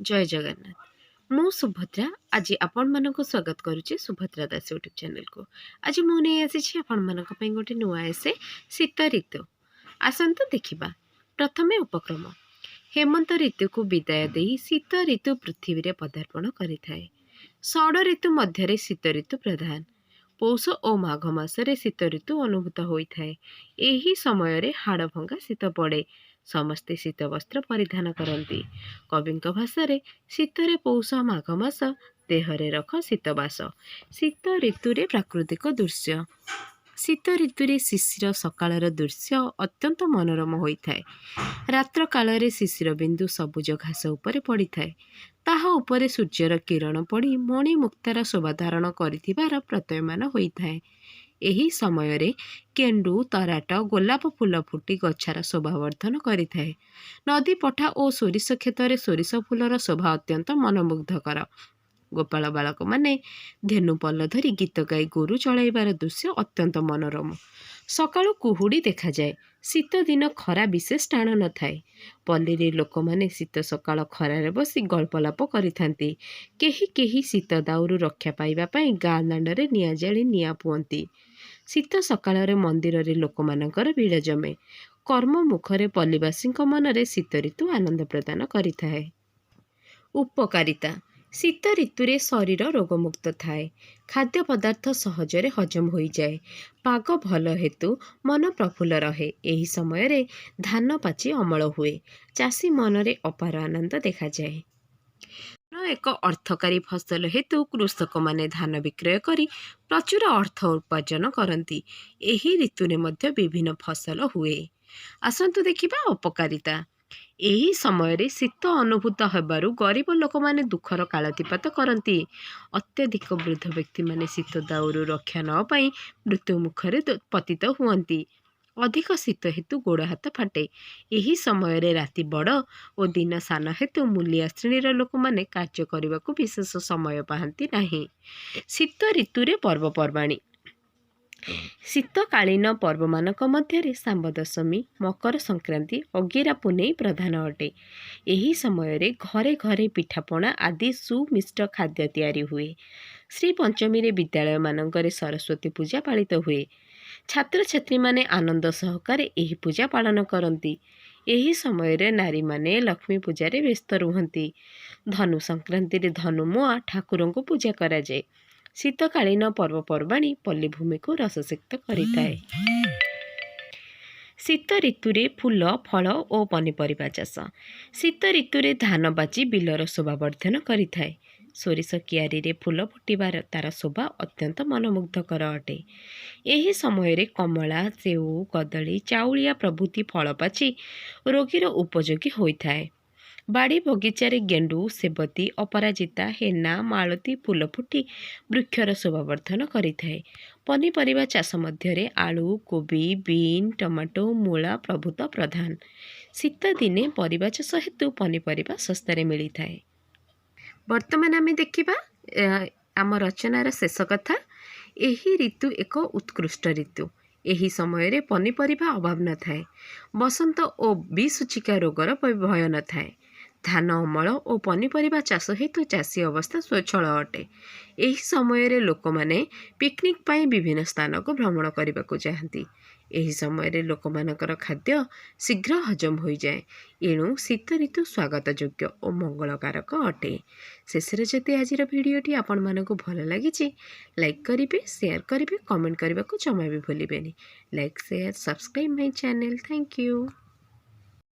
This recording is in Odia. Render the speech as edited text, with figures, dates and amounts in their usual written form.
ଜୟ ଜଗନ୍ନାଥ। ମୁଁ ସୁଭଦ୍ରା, ଆଜି ଆପଣମାନଙ୍କୁ ସ୍ୱାଗତ କରୁଛି ସୁଭଦ୍ରା ଦାସ ୟୁଟ୍ୟୁବ୍ ଚ୍ୟାନେଲକୁ। ଆଜି ମୁଁ ନେଇ ଆସିଛି ଆପଣମାନଙ୍କ ପାଇଁ ଗୋଟେ ନୂଆ ଏସେ, ଶୀତ ଋତୁ। ଆସନ୍ତୁ ଦେଖିବା। ପ୍ରଥମେ ଉପକ୍ରମ। ହେମନ୍ତ ଋତୁକୁ ବିଦାୟ ଦେଇ ଶୀତ ଋତୁ ପୃଥିବୀରେ ପଦାର୍ପଣ କରିଥାଏ। ଷଡ଼ ଋତୁ ମଧ୍ୟରେ ଶୀତ ଋତୁ ପ୍ରଧାନ। ପୌଷ ଓ ମାଘ ମାସରେ ଶୀତ ଋତୁ ଅନୁଭୂତ ହୋଇଥାଏ। ଏହି ସମୟରେ ହାଡ଼ଭଙ୍ଗା ଶୀତ ପଡ଼େ। ସମସ୍ତେ ଶୀତ ବସ୍ତ୍ର ପରିଧାନ କରନ୍ତି। କବିଙ୍କ ଭାଷାରେ, ଶୀତରେ ପୌଷ ମାଘ ମାସ, ଦେହରେ ରଖ ଶୀତବାସ। ଶୀତ ଋତୁରେ ପ୍ରାକୃତିକ ଦୃଶ୍ୟ। ଶୀତ ଋତୁରେ ଶିଶିର ସକାଳର ଦୃଶ୍ୟ ଅତ୍ୟନ୍ତ ମନୋରମ ହୋଇଥାଏ। ରାତ୍ର କାଳରେ ଶିଶିର ବିନ୍ଦୁ ସବୁଜ ଘାସ ଉପରେ ପଡ଼ିଥାଏ। ତାହା ଉପରେ ସୂର୍ଯ୍ୟର କିରଣ ପଡ଼ି ମଣିମୁକ୍ତାର ଶୋଭା ଧାରଣ କରିଥିବାର ପ୍ରତୀୟମାନ ହୋଇଥାଏ। ଏହି ସମୟରେ ଗେଣ୍ଡୁ, ତରାଟ, ଗୋଲାପ ଫୁଲ ଫୁଟି ଗଛର ଶୋଭାବର୍ଦ୍ଧନ କରିଥାଏ। ନଦୀ ପଠା ଓ ସୋରିଷ କ୍ଷେତରେ ସୋରିଷ ଫୁଲର ଶୋଭା ଅତ୍ୟନ୍ତ ମନୋମୁଗ୍ଧକର। ଗୋପାଳ ବାଳକମାନେ ଧେନୁ ପଲ ଧରି ଗୀତ ଗାଇ ଗୋରୁ ଚଳାଇବାର ଦୃଶ୍ୟ ଅତ୍ୟନ୍ତ ମନୋରମ। ସକାଳୁ କୁହୁଡ଼ି ଦେଖାଯାଏ। ଶୀତ ଦିନ ଖରା ବିଶେଷ ଟାଣ ନଥାଏ। ପଲ୍ଲୀରେ ଲୋକମାନେ ଶୀତ ସକାଳ ଖରାରେ ବସି ଗଳ୍ପଲାପ କରିଥାନ୍ତି। କେହି କେହି ଶୀତ ଦାଉରୁ ରକ୍ଷା ପାଇବା ପାଇଁ ଗାଁ ଦାଣ୍ଡରେ ନିଆଁ ଜାଳି ନିଆଁ ପୁଅନ୍ତି। ଶୀତ ସକାଳରେ ମନ୍ଦିରରେ ଲୋକମାନଙ୍କର ଭିଡ଼ ଜମେ। କର୍ମମୁଖରେ ପଲ୍ଲୀବାସୀଙ୍କ ମନରେ ଶୀତ ଋତୁ ଆନନ୍ଦ ପ୍ରଦାନ କରିଥାଏ। ଉପକାରିତା। ଶୀତ ଋତୁରେ ଶରୀର ରୋଗମୁକ୍ତ ଥାଏ। ଖାଦ୍ୟ ପଦାର୍ଥ ସହଜରେ ହଜମ ହୋଇଯାଏ। ପାଗ ଭଲ ହେତୁ ମନ ପ୍ରଫୁଲ୍ଲ ରହେ। ଏହି ସମୟରେ ଧାନ ପାଚି ଅମଳ ହୁଏ। ଚାଷୀ ମନରେ ଅପାର ଆନନ୍ଦ ଦେଖାଯାଏ। ଧାନ ଏକ ଅର୍ଥକାରୀ ଫସଲ ହେତୁ କୃଷକମାନେ ଧାନ ବିକ୍ରୟ କରି ପ୍ରଚୁର ଅର୍ଥ ଉପାର୍ଜନ କରନ୍ତି। ଏହି ଋତୁରେ ମଧ୍ୟ ବିଭିନ୍ନ ଫସଲ ହୁଏ। ଆସନ୍ତୁ ଦେଖିବା ଅପକାରିତା। ଏହି ସମୟରେ ଶୀତ ଅନୁଭୂତ ହେବାରୁ ଗରିବ ଲୋକମାନେ ଦୁଃଖର କାଳାତିପାତ କରନ୍ତି। ଅତ୍ୟଧିକ ବୃଦ୍ଧ ବ୍ୟକ୍ତିମାନେ ଶୀତ ଦାଉରୁ ରକ୍ଷା ନ ପାଇ ମୃତ୍ୟୁ ମୁଖରେ ପତିତ ହୁଅନ୍ତି। ଅଧିକ ଶୀତ ହେତୁ ଗୋଡ଼ ହାତ ଫାଟେ। ଏହି ସମୟରେ ରାତି ବଡ଼ ଓ ଦିନ ସାନ ହେତୁ ମୂଲିଆ ଶ୍ରେଣୀର ଲୋକମାନେ କାର୍ଯ୍ୟ କରିବାକୁ ବିଶେଷ ସମୟ ପାଆନ୍ତି ନାହିଁ। ଶୀତ ଋତୁରେ ପର୍ବପର୍ବାଣୀ। ଶୀତକାଳୀନ ପର୍ବମାନଙ୍କ ମଧ୍ୟରେ ଶାମ୍ବ ଦଶମୀ, ମକର ସଂକ୍ରାନ୍ତି, ଅଗିରା ପୁନେଇ ପ୍ରଧାନ ଅଟେ। ଏହି ସମୟରେ ଘରେ ଘରେ ପିଠାପଣା ଆଦି ସୁମିଷ୍ଟ ଖାଦ୍ୟ ତିଆରି ହୁଏ। ଶ୍ରୀ ପଞ୍ଚମୀରେ ବିଦ୍ୟାଳୟମାନଙ୍କରେ ସରସ୍ୱତୀ ପୂଜା ପାଳିତ ହୁଏ। ଛାତ୍ରଛାତ୍ରୀମାନେ ଆନନ୍ଦ ସହକାରେ ଏହି ପୂଜା ପାଳନ କରନ୍ତି। ଏହି ସମୟରେ ନାରୀମାନେ ଲକ୍ଷ୍ମୀ ପୂଜାରେ ବ୍ୟସ୍ତ ରୁହନ୍ତି। ଧନୁ ସଂକ୍ରାନ୍ତିରେ ଧନୁମୁଆଁ ଠାକୁରଙ୍କୁ ପୂଜା କରାଯାଏ। ଶୀତକାଳୀନ ପର୍ବପର୍ବାଣୀ ପଲ୍ଲୀଭୂମିକୁ ରସସିକ୍ତ କରିଥାଏ। ଶୀତ ଋତୁରେ ଫୁଲ, ଫଳ ଓ ପନିପରିବା ଚାଷ। ଶୀତ ଋତୁରେ ଧାନ ପାଚି ବିଲର ଶୋଭାବର୍ଦ୍ଧନ କରିଥାଏ। ସୋରିଷ କିଆରିରେ ଫୁଲ ଫୁଟିବାର ତାର ଶୋଭା ଅତ୍ୟନ୍ତ ମନୋମୁଗ୍ଧକର ଅଟେ। ଏହି ସମୟରେ କମଳା, ସେଉ, କଦଳୀ, ଚାଉଳିଆ ପ୍ରଭୃତି ଫଳ ପାଚି ରୋଗୀର ଉପଯୋଗୀ ହୋଇଥାଏ। ବାଡ଼ି ବଗିଚାରେ ଗେଣ୍ଡୁ, ସେବତୀ, ଅପରାଜିତା, ହେନା, ମାଳତୀ ଫୁଲ ଫୁଟି ବୃକ୍ଷର ଶୋଭାବର୍ଦ୍ଧନ କରିଥାଏ। ପନିପରିବା ଚାଷ ମଧ୍ୟରେ ଆଳୁ, କୋବି, ବିନ୍, ଟମାଟୋ, ମୂଳା ପ୍ରଭୃତ ପ୍ରଧାନ। ଶୀତଦିନେ ପରିବା ଚାଷ ହେତୁ ପନିପରିବା ଶସ୍ତାରେ ମିଳିଥାଏ। ବର୍ତ୍ତମାନ ଆମେ ଦେଖିବା ଆମ ରଚନାର ଶେଷ କଥା। ଏହି ଋତୁ ଏକ ଉତ୍କୃଷ୍ଟ ଋତୁ। ଏହି ସମୟରେ ପନିପରିବା ଅଭାବ ନଥାଏ। ବସନ୍ତ ଓ ବିସୂଚିକା ରୋଗର ଭୟ ନଥାଏ। ଧାନ ଅମଳ ଓ ପନିପରିବା ଚାଷ ହେତୁ ଚାଷୀ ଅବସ୍ଥା ସ୍ୱଚ୍ଛଳ ଅଟେ। ଏହି ସମୟରେ ଲୋକମାନେ ପିକନିକ୍ ପାଇଁ ବିଭିନ୍ନ ସ୍ଥାନକୁ ଭ୍ରମଣ କରିବାକୁ ଯାଆନ୍ତି। ଏହି ସମୟରେ ଲୋକମାନଙ୍କର ଖାଦ୍ୟ ଶୀଘ୍ର ହଜମ ହୋଇଯାଏ। ଏଣୁ ଶୀତ ଋତୁ ସ୍ୱାଗତ ଯୋଗ୍ୟ ଓ ମଙ୍ଗଳକାରକ ଅଟେ। ଶେଷରେ ଯଦି ଆଜିର ଭିଡ଼ିଓଟି ଆପଣମାନଙ୍କୁ ଭଲ ଲାଗିଛି, ଲାଇକ୍ କରିବେ, ସେୟାର କରିବେ, କମେଣ୍ଟ କରିବାକୁ ଜମା ବି ଭୁଲିବେନି। Like, share, subscribe my channel. Thank you.